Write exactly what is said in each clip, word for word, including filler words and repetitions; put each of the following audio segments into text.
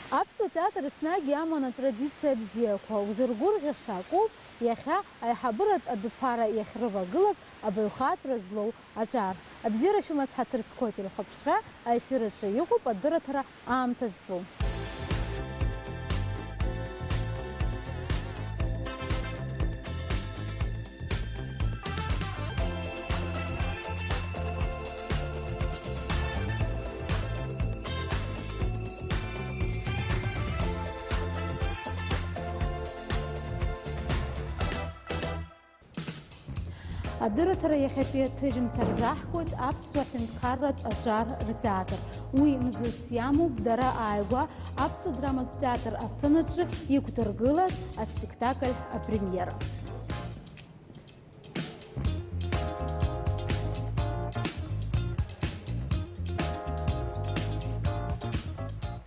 Аԥсуа театр еснагь иаман атрадициа бзиақәа. Узыргәырӷьаша акоуп иахьа аиҳабыратә адәыԥара иахьрывагылаз абаҩхатәра злоу аҿар. Абзиара шәымаз, ҳаҭыр зқәу ателехәаԥшцәа, аефир аҿы иҟоуп адырраҭара аамҭа зтәу. Адырраҭара иахьатәи аҭыжьымҭа рзаҳкуеит аԥсуа ҳәынҭқарратә аҿар ртеатр. Уи мзызс иамоуп дара ааигәа аԥсуа драматә театр асценаҿы иқәдыргылаз аспектакль апремиера.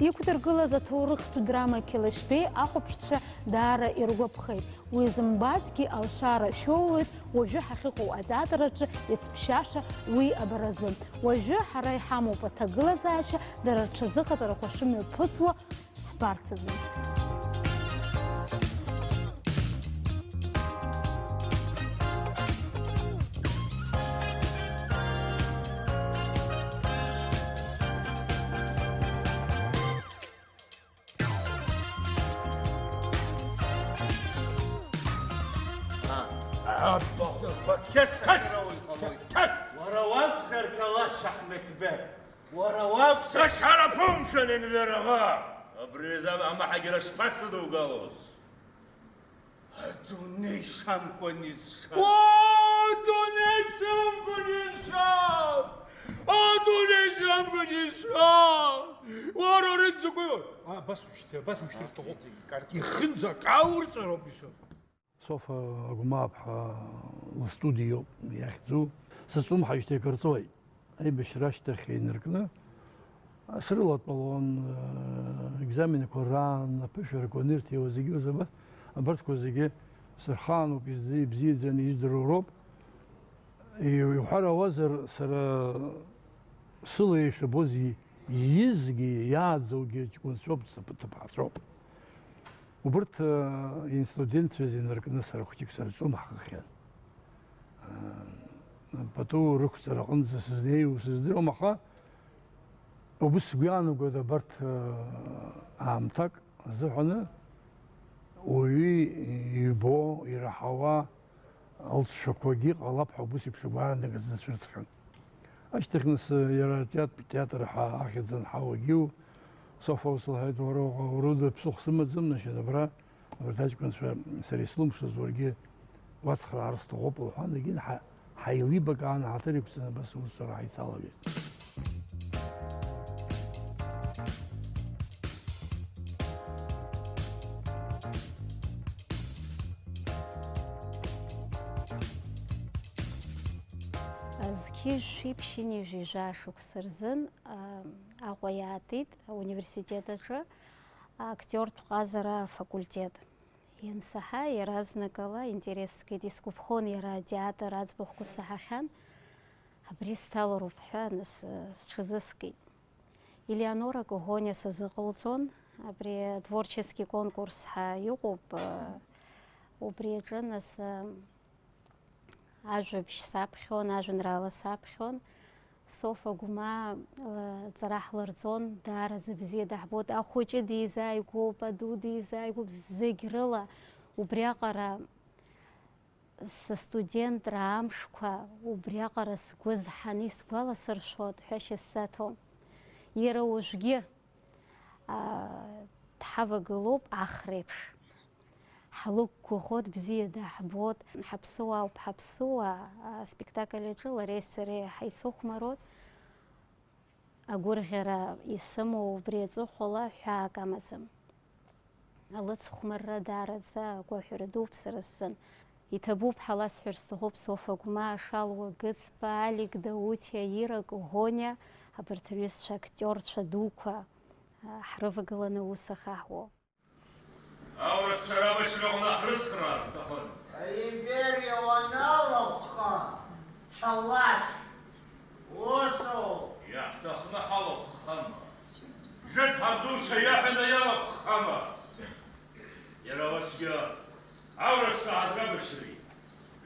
Иқәдыргылаз аҭоурыхтә драма Қьалашьбеи ахәаԥшцәа даара иргәаԥхеит. Уи зымбазгьы алшара шәоулоит уажәы ҳахьыҟоу атеатр аҿы иацԥшьаша уи абаразы. Уажәы ҳара иҳамоуп аҭагылазаашьа дара рҽазыҟаҵарақәа шымҩаԥысуа ҳбарц азы. Бақьаса Қьас! Ҳәара уаҩ ҟалоит. Қьас! Уара уакәзар, Калаш Аҳмеҭбеқ? Уара уакәзар? Сашьара ԥумшәан, Енвер аӷа! Абри азы амаҳагьара шԥасыдугалоз? Адунеи самгәан изшаз! О, адунеи самгәан изшаз! Адунеи самгәан изшаз! Уара, уара, дзакәи? А, абас ушьҭи, абас ушьҭыр сҭахуп. Ихынӡа акы аурҵәароуп ишо. Софа Агәмааԥҳа лыстудиоуп иахьӡу. Сызҿлымҳаижьҭеи акыр ҵуеит. Аибашьра ашьҭахь инаркны, срылатәалон, э, екзаменқәа раан, аԥышәарақәа анырҭиуа зегьы, абарҭқәа зегьы сырхаануп, ибзиаӡаны ижәдыруа роуп. Иу-, иуҳәар ауазар, сара сыла ишабоз и-, иизгьы, иааӡоугьы ҷкәынцәоуп, ҭыԥ-, ҭыԥҳацәоуп. Убырҭ, э, инстудентцәа зегьы инаркны сара хәыҷык сырҿлымҳахахьан. Э, пату рықәҵара аҟынӡа сызнеиуа сыздыруам, аха убыс сгәы иаанагоит абарҭ, э, аамҭак азыҳәаны уаҩы ибо, ираҳауа, лҵшәақәагьы ҟалап ҳәа убыс еиԥш агәаанагаз дацәырҵхьан. Ашьҭахь нас иара атеатр, театр ҳәа ахьӡ анҳауагьы, Софа ус лҳәеит, уара уҟа-, уара уда ԥсыхәа сымаӡам, значит, абра абарҭ аҷкәынцәа сара ислымшаз уаргьы уацхраар сҭахуп, лҳәан, егьин ҳа-, ҳаилибакаан, ҳаҭыр иқәҵаны абас аусура ҳаицалагеит. Зқьи жәшәи ԥшьынҩажәи жәаа шықәса рзын, а, Аҟәа иаатит ауниверситет аҿы актиортә ҟазара афакультет. Иансаҳа, иаразнакала интерес згеит, исгәаԥхон иара атеатр аӡбахәқәа саҳахьан, абри сҭалароуп ҳәа, нас, сҽазыскит. Елеонора Коӷониа сазыҟалҵон, абри атворчески конкурс ҳәа иҟоуп, убри аҿы, нас, ажәабжь саԥхьон, ажәеинраала саԥхьон. Софа Гәмаа лҵара ҳлырҵон, даараӡа бзиа даҳбоит. Ахәыҷы дизааигәоуп, аду дизааигәоуп, зегь рыла. Убриаҟара сыстудентра амшқәа, убриаҟара сгәы зҳаны исгәаласыршәоит, ҳәашьа сзаҭом. Иара уажәгьы, аа, дҳавагылоуп ахреиԥш. Ҳлықәгәыӷуа, бзиа даҳбоит, ҳаԥсуаауп, ҳаԥсуаа, аспектакль аҿы лареи сареи ҳаицыхәмаруеит. Агәырӷьара исымоу убри аҵыхәала ҳәаак амаӡам. Алыцхәмарра даараӡа агәаҳәара дууп сара сзын. Иҭабуп ҳәа ласҳәар сҭахуп Софа Гәмаа, Шалуа Гыцба, Алик Даутиа, Ира Коӷониа, абарҭ рҩызцәа актиорцәа дуқәа, ҳрывагыланы аус ахаҳуа. Аурысцәа рабашьраҟны ҳрыцхраар рҭахын. Аимпериа уаналахәха, Чалашь, усоуп. Иаҳҭахны ҳалахәхама? Жәытә ҳабдуцәа иаҳәаны иалахәхама? Иара уасгьы аурыс ҭаазгабашьреи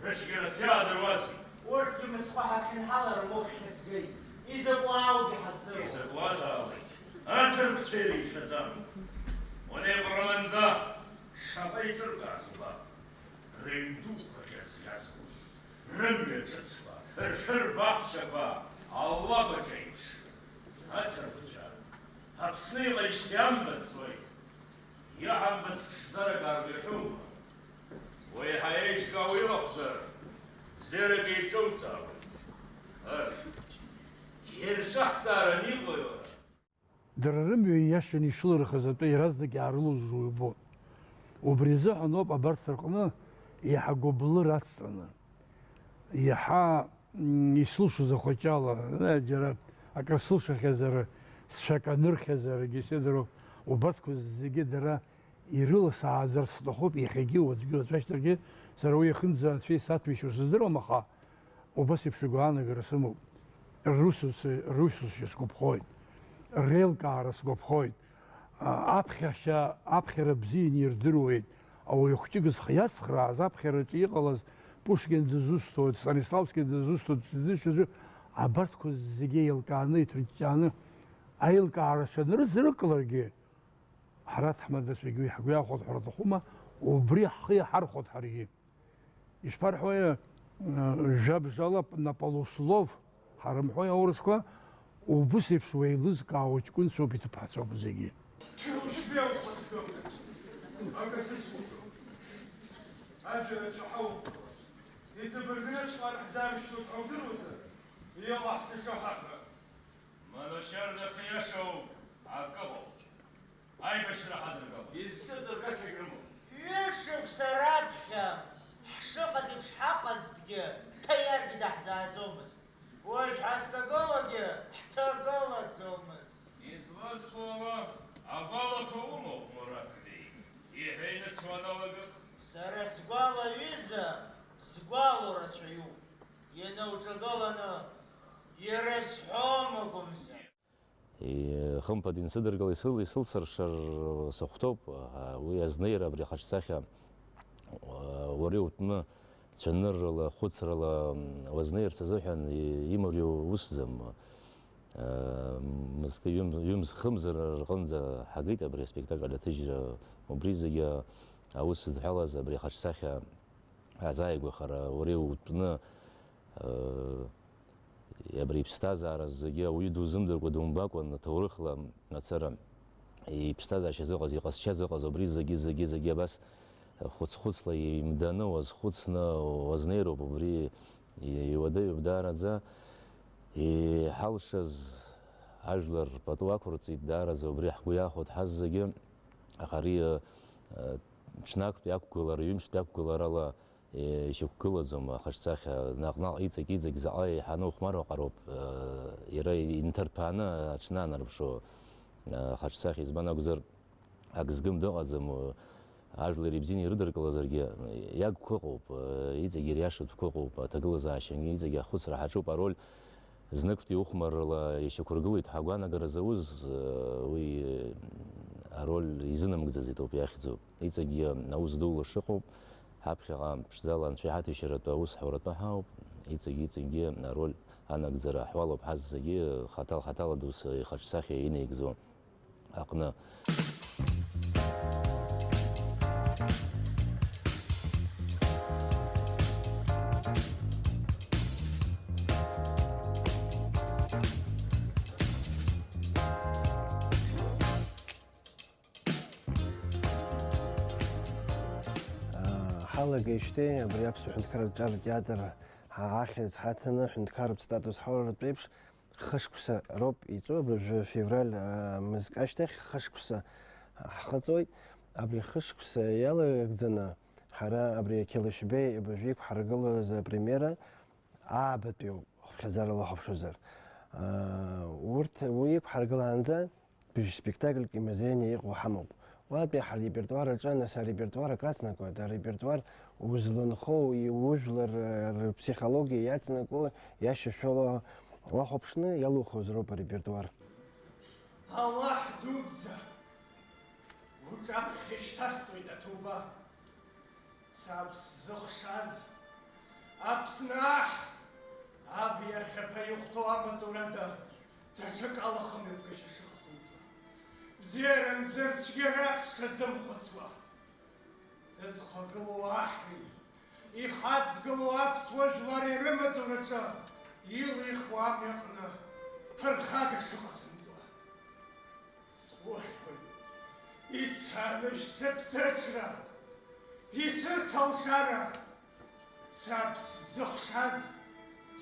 рыцәгьарас иаадыруази? Урҭгьы мыцхәы ҳархьынҳалар рмохшәа згеит. Изакәу ааугьы ҳаздыруам. Изакәуазаалак, аҭырқәцәа иреицәаӡам. Унеиҟәраманӡа шаҟа еиҿыркаарц убап. Рыҩн дуқәа ӷьазӷьазуа, рымҩа ҿыцқәа, ршәыр баҳчақәа аллабаҿ еиԥш. Аҭырқәцәа, Аԥсны иҟеижьҭеи амбаӡоит. Иаҳамбац ԥшӡарак ааргахьоума? Уи еиҳа еиҿкаау илахәзар, бзиарак еиҿоуҵаауеит. Ырҭ, ирҿаҳҵааран иҟои уара? Дара рымҩа ииашаны ишылырхыз атәы иаразнак иаарылоужьуа убон. Убри азыҳәан ауп абарҭ рҟны иаҳа гәыблыр ацҵаны, иаҳа, м, исылшоз ахәыҷы ала, э, џьара акыр сылшахьазар, сшәак анырхьазаргьы сеидру, убарҭқәа зегьы дара ирыласааӡар сҭахуп иахьагьы, уаҵәгьы, уаҵәашьҭахьгьы, сара уи иахынӡа анцәа исаҭәеишьо сыздыруам, аха убас еиԥш игәаанагара сымоуп. Русуци-, русушьа сгәаԥхоит, реилкаара сгәаԥхоит. А, аԥхьашьа, аԥхьара бзианы ирдыруеит. Ауаҩы хәҷык зхы иацхрааз, аԥхьараҿы иҟалаз, Пушкин дызусҭоит, Станиславски дызусҭоит, дызусҭоит, абарҭқәа зегьы еилкааны, иҭырҷҷааны, аилкаара шанрызрыкларгьы, ҳара аҭаҳмадацәагьы уи ҳгәы иахәоит ҳәа рҭахума, убри ҳхы иаҳархәоит ҳаргьы. Ишԥарҳәои, э, жәабжала на полуслов ҳарымҳәои аурысқәа, убыс еиԥш уеилызкаауа ҷкәынцәоуп иҭыԥҳацәоуп зегьы. Чырушьбеи ухаҵкы, акы сысҳәо. Ажәа рацәа ҳаумкуа. Иҵабыргыҵәҟьан ҳзаарышьҭуеит ҳәа удыруазар, иҟаҳҵаша ҳаҳәа. Манучар дахьиашоу акы ыҟоуп. Аибашьра ҳадыргалоит. Изҿыҵыргашагь рымоуп. Ҩышықәса раԥхьа ҳшыҟаз еиԥш ҳаҟазҭгьы, ҭаиаргьы даҳзааӡомызт. Уажә ҳазҭагылоугьы ҳҭагылаӡомызт. Излазбо ала, агәалақәа умоуп, Мураҭ Беи, иҳәа инысуа аналагап. Сара сгәала, ҩыза, згәалоу рацәаҩуп. Ианауҿагыланы ирызҳәом акәымзар. И-, хымԥада инсыдыркыл, исыл-, исылсыршар сыхәҭоуп, а, уи азнеира абри ахаҿсахьа, а, уара иутәны цәаныррала, хәыцрала, м, уазнеирц азыҳәан и-, имариоу усӡам. А, мызкы ҩым-, ҩымз-хымз рҟынӡа ҳагеит абри аспектакль аҭыжьра, убри зегьы аус зыдҳәалаз абри ахаҿсахьа азааигәахара, уара иутәны, э, абри иԥсҭазаара зегьы ауаҩы дузымдыркәа думбакәан, аҭоурыхла мацара иԥсҭазаашьа зыҟаз, иҟазшьа зыҟаз, убри зегьы, зегьы, зегьы абас хәыц-хәыцла еимданы уазхәыцны уазнеироуп, убри и-, иуадаҩуп даараӡа. Иҳалшаз ажәлар пату ақәырҵеит, даараӡа убри ҳгәы иахәоит ҳаззегьы, аха ари, э, ҽнактәи ақәгылара, ҩымштәи ақәгыларала ишьақәгылаӡом ахаҿсахьа, наҟ-наҟ иҵегь-иҵегь заҟа еиҳаны ухәмаруа ҟароуп, иара инҭырҭәааны аҽны анарԥшуа ахаҿсахьа, избан акәзар, ак згым дыҟаӡам, ажәлар ибзианы ирыдыркылазаргьы, иагқәа ыҟоуп, иҵегь ириашатәқәа ыҟоуп, аҭагылазаашьагьы иҵегь ахәыцра ҳаҿуп, ароль Зныктәи ухәмаррала ишьақәыргылеит ҳәа агәаанагара зауз, уи ароль изынамыгӡаӡеит ауп иахьӡу. Иҵегьгьы аус дула шыҟоу, ҳаԥхьаҟа ԥшӡала Анцәа иҳаҭәеишьаратәы аус ҳауратәы ҳауп, иҵегь-иҵегьгьы ароль анагӡара ҳуалуп ҳаззегьы, хаҭал-хаҭала дус ихаҿсахьа инаигӡо аҟны. Ҳалагеижьҭеи абри аԥсуа ҳәынҭқарратә ҿар театр ҳа-, ахьӡ ҳаҭаны ҳәынҭқарратә статус ҳаурартә еиԥш, Хышықәса роуп иҵоу, абыржәы февраль, аа, мызк ашьҭахь хышықәса ҳхыҵуеит. Абри хышықәса иалагӡаны ҳара абри Қьалышьбеи абыржәы иқәҳаргылаз апремиера аабатәиоуп, хыԥхьаӡара лахәаԥшуазар. Аа, урҭ уи иқәҳаргылаанӡа быжь спектакльк имазеины иҟоу ҳамоуп. Уатәи ҳарепертуар аҿы, нас, арепертуар акраҵнакуеит, арепертуар узланхоу, иужәлар, э, рыԥсихологиа иаҵнаку, иашьашәало уахәаԥшны иалухуазароуп арепертуар. Аллаҳ дуӡӡа, уҿаԥхьа ишьҭасҵоит аҭоуба. Саб сзыхшаз, Аԥсны аҳ, аб иахьа ԥа ихәҭоу амаҵурада даҽакала хымҩаԥгашьа шыҟасымҵо, бзиара мзар цәгьарак сҽазымхәыцуа. Дызхагылоу аҳи, ихаҵгылоу аԥсуа жәлари рымаҵураҿы илихуа амҩаҟны ԥырхага шыҟасымҵо. Суҳәоит, исаныжь сыԥсыҽра, исырҭ алшара, саб сзыхшаз,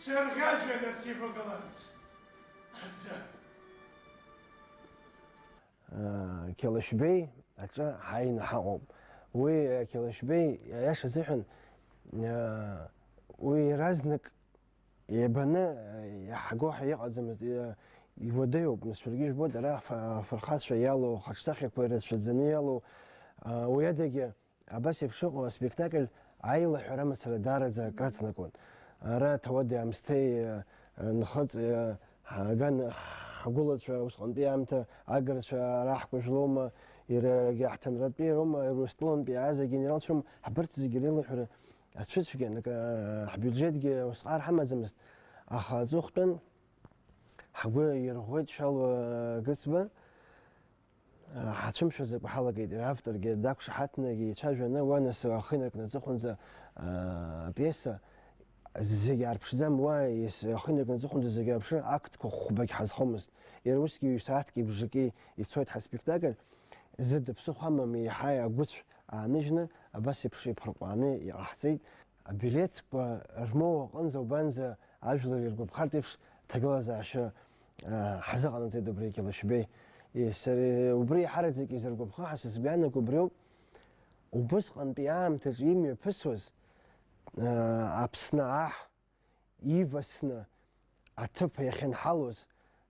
сырӷьажәҩа нас ивагыларц азы. Қьалашьбеи аҿы ҳааины ҳаҟоуп. Уи, Қьалашьбеи, аиаша азыҳәан, уи иаразнак ибаны иаҳго ҳәа иҟаӡамызт. Иуадаҩуп, нас шәаргьы ижәбоит, ара аф-, афырхацәа иалоу, хаҿсахьақәа ирацәаӡаны иалоу, уи адагьы, абас еиԥш ыҟоу аспектакль аилаҳәара мацара даараӡа акраҵанакуан. Ара ҭауади-аамсҭеи, нхыҵ, ҳаган ҳгәылацәа усҟантәи аамҭа агарцәа ара ҳкәажәлоума, иарагьы ҳҭынратәи роума, Урыстәылантәи ааз агенералцәа роума, ҳабарҭ зегьы реилаҳәара ацәыцәгьан, акы, ҳбиуџьетгьы усҟар ҳамаӡамызт, аха аҵыхәтәан ҳгәы ирӷәӷәеит Шьалуа Гыцба. Ҳацәымшәаӡакәа ҳалагеит, иара авторгьы дақәшаҳаҭны егьа ицәажәаны, уа нас ахы инаркны аҵыхәанӡа, а, апиеса зегь аарԥшӡам, уа ес-, ахы инаркны аҵыхәанӡа зегь аарԥшыр, актқәа хәбагь ҳазхомызт. Иара усгьы ҩ-сааҭки бжаки ицоит ҳаспектакль, зыда ԥсыхәа амам, еиҳа агәыцә ааныжьны, абас еиԥш иԥырҟәааны иҟаҳҵеит. Абилеҭқәа рмоуа аҟынӡа убанӡа ажәлар иргәаԥхартә еиԥш ҭагылазаашьа, аа, ҳазыҟанаҵеит убри Қьалашьбеи. Е, сара убри еиҳараӡак изыргәаԥхо ҳәа сызгәаанагоу убриоуп. Убысҟантәи аамҭаҿы имҩаԥысуаз, аа, Аԥсны аҳ ивасны аҭыԥ иахьынҳалоз,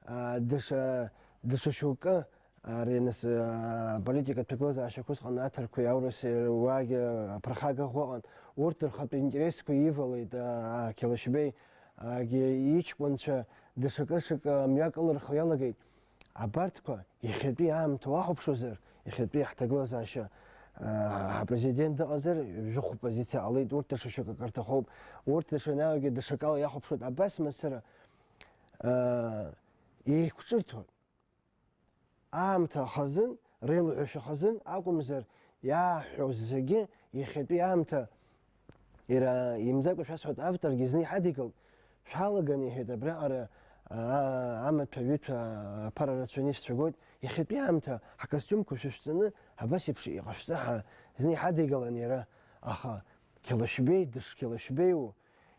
аа, даҽа, даҽа шьоукы, ари нас, аа, аполитикатә ҭагылазаашьақәа усҟан аҭырқәеи аурыси руаагьы аԥырхага ӷәӷәа ыҟан. Урҭ рхатә интересқәа ивалеит, аа, Қьалашьбеи, аагьы иҷкәынцәа даҽакы-ҽакы мҩак ылырхуа иалагеит. Абарҭқәа иахьатәи аамҭа уахәаԥшуазар, иахьатәи ҳҭагылазаашьа, аа, ҳапрезидент дыҟазар, жәохә позициа ҟалеит, урҭ даҽа шьоукы акы рҭахуп, урҭ даҽа наҩгьы даҽакала иахәаԥшуеит, абас мацара, аа, еиқәҿырҭуа. Аамҭа хазын, реилаҳәашьа хазын акәымзар, иааҳәо зегьы иахьатәи аамҭа иара имӡакәа шәасҳәоит, авторгьы зны иҳадигалт, шәалаган, иҳәеит, абриаҟара, аа, амаҭәа, ҩыҭәа, аԥара рацәаны исцәагоит, иахьатәи аамҭа ҳкостиумқәа шәышәҵаны, абас еиԥш иҟашәҵа ҳәа зны иҳадигалан иара, аха Қьалашьбеи дышқьалашьбеиу,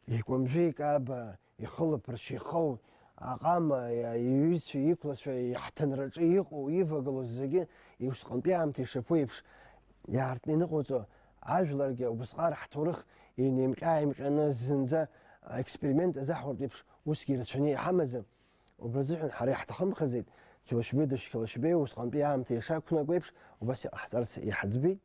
икәамжәы икаба, ихылаԥарч ихоу, аҟама, иа-, иҩызцәа, иқәлацәа, иҳҭынраҿы иҟоу, ивагылоу зегьы, усҟантәи аамҭа ишаԥу еиԥш, иаартны иныҟәоҵо, ажәларгьы убысҟак ҳҭоурых инеимҟьа-ааимҟьаны зынӡа аексперимент азаҳуртә еиԥш усгьы ирацәаны иҳамаӡам. Убри азыҳәан ҳара иаҳҭахымхаӡеит, Қьалашьбеи дышқьалашьбеи усҟантәи аамҭа ишақәнаго еиԥш, убас иҟаҳҵарц иҳаӡбеит.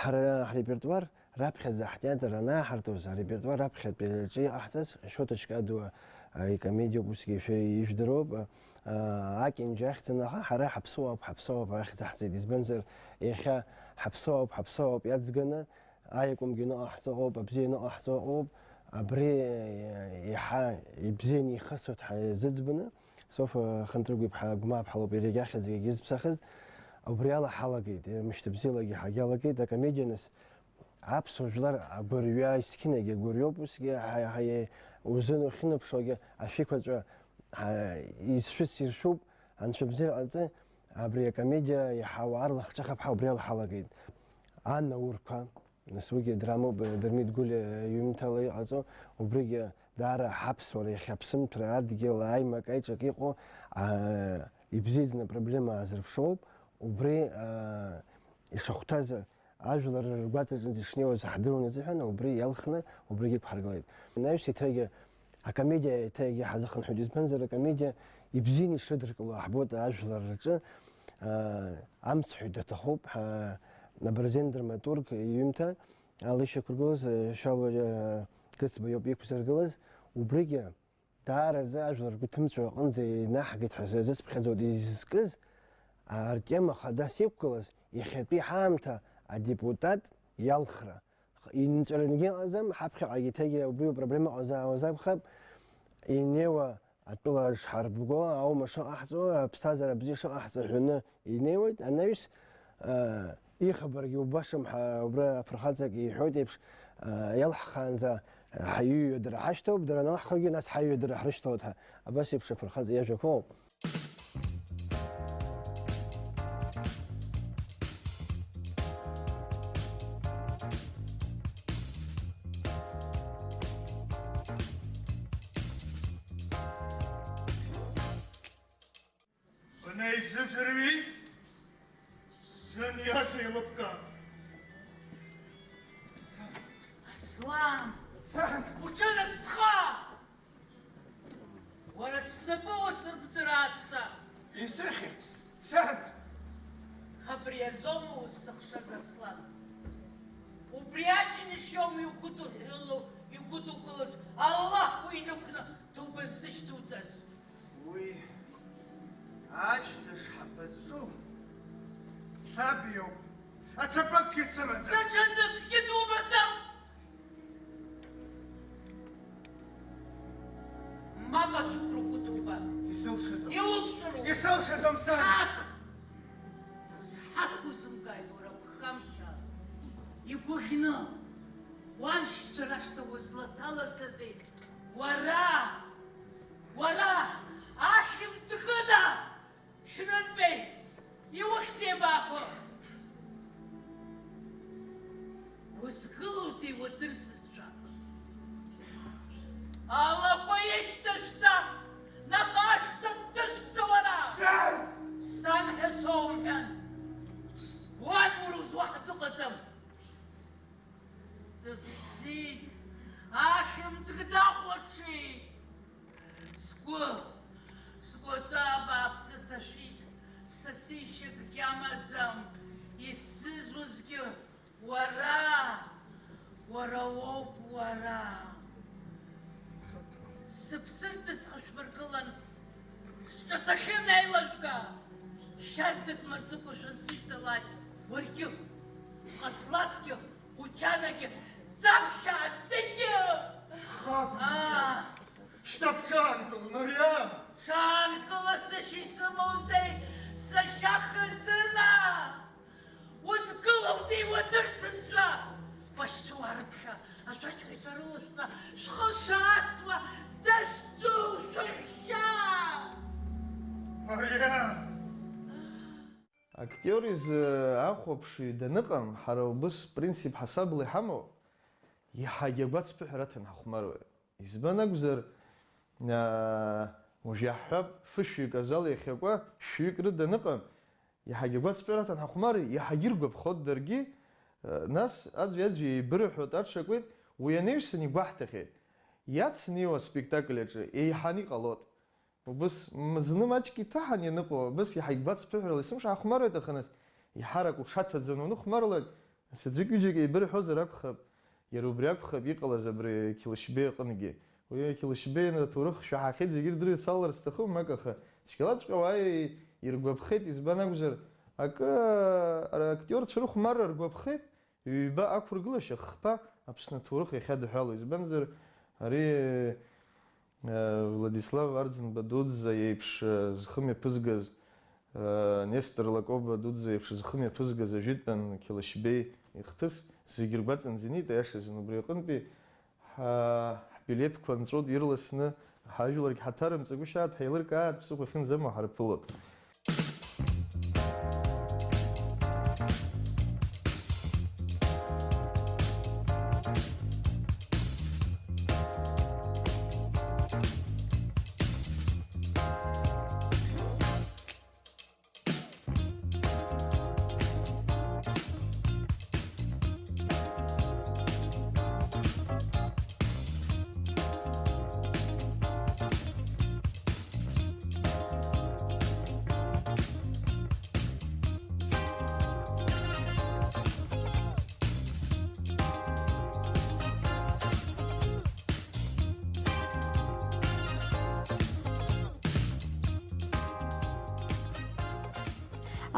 Ҳара ҳрепертуар раԥхьаӡа ҳтеатр анааҳартуаз, арепертуар раԥхьатәи аҿы иҟаҳҵаз Шоҭа Ҷкадуа, а, икомедиоуп, усгьы шәа ижәдыруоуп, а, а, Акьанџьа ахьӡын, аха ҳара ҳаԥсуаауп, ҳаԥсуаауп ахьӡ ҳҵеит, избанзар, иахьа ҳаԥсуаауп, ҳаԥсуаауп иаӡганы, аиакәымгьы ныҟаҳҵо ыҟоуп, абзиа ныҟаҳҵо ыҟоуп, абри, а, еиҳа ибзианы ихысуеит ҳәа зыӡбаны, Софа Хантрыгә-иԥҳа Гәмааԥҳа лоуп иара егьахьӡгьы егьызԥсахыз. Убри ала ҳалагеит, мышьҭабзиалагьы ҳагьалагеит. Акомедиа нас аԥсуа жәлар агәырҩа, есқьынагьы агәырҩоуп, усгьы ҳа-, ҳа-, узын ухьынаԥшуагьы ашәиқәаҵәа, ҳа-, изшәыц иршәуп, анцәа бзиара ҟаҵы, абри акомедиа иаҳа ауаа рлахҿыхап ҳәа убри ала ҳалагеит. Анаурқәа. Нас уигьы драмоуп, Дырмит Гәлиа иҩымҭала иҟаҵоу, убригьы даара ҳаԥсуара иахьа аԥсымҭәра адгьыл аимак-аиҿак иҟоу, аа, ибзиаӡаны апроблема аазырԥшроуп, убри, аа, ишахәҭаз ажәлар ргәаҵаҿынӡа ишнеиуаз ҳдыруан азыҳәан, убри иалхны убригьы иқәҳаргылеит. Анаҩс еиҭагьы акомедиа еиҭагьы ҳазыхынҳәит, избанзар, акомедиа ибзианы ишрыдыркыло ҳбоит ажәлар рҿы, аа, амцҳәаҩ даҭахуп, ҳа-, Абырзен драматург иҩымҭа, ала ишьақәыргылаз, э, Шьалуа, э, Гыцба иоуп иқәзыргылаз, убригьы даараӡа ажәлар ргәы ҭымцәо аҟынӡа инаҳгеит ҳәа сазыԥхьаӡоит изызкыз, Артема хадас иқәгылаз иахьатәи ҳаамҭа адепутат иалхра. Инҵәарангьы ыҟаӡам, ҳаԥхьаҟагьы еиҭагьы убри апроблема ҟазаауаз акәхап, инеиуа атәыла шҳарбго, аума шыҟаҳҵо, аԥсҭазаара бзиа шыҟаҳҵо ҳәаны инеиуеит. Анаҩс, э, ихабаргьы убашам ҳәа убра афырхаҵак иҳәоит еиԥш, э, иалҳхаанӡа ҳаиҩыдара ҳашьҭоуп, дара аналҳхогьы нас ҳаиҩыдара ҳрышьҭоуп ҳәа. Абас еиԥш афырхаҵа иажәақәоуп. Бнеизыӡырҩи, сыниаша еилыбкаап. Аслан! Сан! Уҽынасҭха! Уара снапы уасырбҵыр аасҭа! Исыхьит, сан! Абри азоума узсыхшаз, Аслан? Убри аџьныш иоума игәыдуҳәҳәыло, игәыдукылаз, Аллаҳ уинықәны ҭоуба ззышьҭуҵаз? Уи аџьныш ҳәа бызҿу саб иоуп, аҽа быкгьы дсымаӡам. Даҽа ныкгьы думаӡам! Мап ацәықәыргәыҭуба! Исылшаӡом. Иулшароуп! Исылшаӡом, сан! Сҳақ! Сҳақ узымгааит, уара ԥхамшьа! Игәаӷьны, уаншьцәа рашҭа узлаҭалаӡазеи? Уара! Уара! Ахьымӡӷыда! Шьрынбеи! Иухьзеи абаақәа? Узгылоузеи уадыр сызцәа? Алақәа ишьҭашәҵа, наҟ ашҭа дышәҵа уара! Сан! Сан ҳәа соумҳәан! Уан уара узуаҳа дыҟаӡам! Дыԥсит, ахьымӡӷ дахәаҽит. Сгәы, сгәаҵа абааԥсы ҭашәит, ԥсасишьакгьы амаӡам, исзызузгьы уара, уара уоуп, уара. Сыԥсырҭа схышәмыргылан, сҿаҭахьы неилажәга, шьарда дмырҵыкәашәан сышьҭалааит, уаргьы, Ҟаслаҭгьы, Учанагьы, Ӡаԥшьаа зегьы! Хаб! Аа! Шьҭа бҽаанкыл, Мариам! Ҽаанкыла сашьа исымоузеи, сашьа хазына! Узгылоузеи уадыр сызцәа? Башьцәа уаарыԥхьа, ашәаџьҳәаҩцәа рылышәҵа, шәхы шәаасуа, дашәцәоу шәаҳәшьа! Мариам! Актиор изы ахәаԥшҩы даныҟам, ҳара убыс принцип ҳасабла иҳамоу, иаҳагьы агәацԥыҳәара аҭан ҳахәмаруеит. Избан акәзар, аа, уажә иаҳҳәап, фышәҩык азал иахьакуа шәҩык рыда аныҟам, иаҳагьы агәацԥыҳәара аҭан ҳахәмаруеит, иаҳагьы иргәаԥхоит даргьы, э, нас аӡәи-аӡәи еибырҳәоит, аҽакуеит, уи анаҩсан игәаҳҭахьеит. Иацнеиуа аспектакль аҿы еиҳаны иҟалоит. Убыс м-, зны маҷк иҭаҳан ианыҟоу, абас иаҳа игәацԥыҳәарала есымша ҳахәмаруеит, аха нас, еиҳарак уҽаҭаӡаны уныхәмарлак, нас аӡәык-ҩыџьак еибырҳәозар акәхап, иара убри акәхап иҟалаз абри Қьылышьбеи аҟынгьы. Уи Қьылышьбеи аҭоурых шәаҳахьеит, зегьы ирдыруеит, салалар сҭахым, мак, аха цәгьалаҵәҟьа уааи иргәаԥхеит, избан акәзар, акы, ара актиорцәа рыхәмарра ргәаԥхеит, Ҩба ақәыргылашьа хԥа Аԥсны аҭоурых иахьадҳәалоу, избанзар, ари, э, Владислав Арӡынба дуӡӡа иеиԥш, э, зхы мҩаԥызгаз, э, Нестор Лакоба дуӡӡа иеиԥш зхы мҩаԥызгаз ажәытәан Қьылышьбеи ихҭыс зегьы ргәаҵанӡа инеит, аиашазын убри аҟынтәи Ҳа-, ҳбилеҭқәа нҵәоит ирласны, ҳажәларгь ҳаҭарымҵагәышьааит, ҳеилыркааит, ԥсыхәа ахьынӡамоу ҳарԥылоит.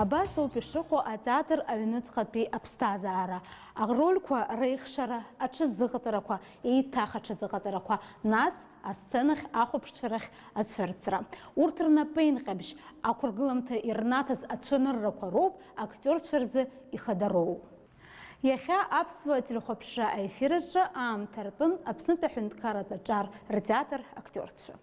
Абас ауп ишыҟоу атеатр аҩныҵҟатәи аԥсҭазаара, арольқәа реихшара, аҽазыҟаҵарақәа, еиҭах аҽазыҟаҵарақәа, нас асценахь ахәаԥшцәа рахь ацәырҵра. Урҭ рнапеинҟьабжь, ақәыргыламҭа ирнаҭаз ацәаныррақәа роуп актиорцәа рзы ихадароу. Иахьа аԥсуа телехәаԥшра аефир аҿы аамҭа ртәын Аԥснытәи аҳәынҭқарратә аҿар ртеатр актиорцәа.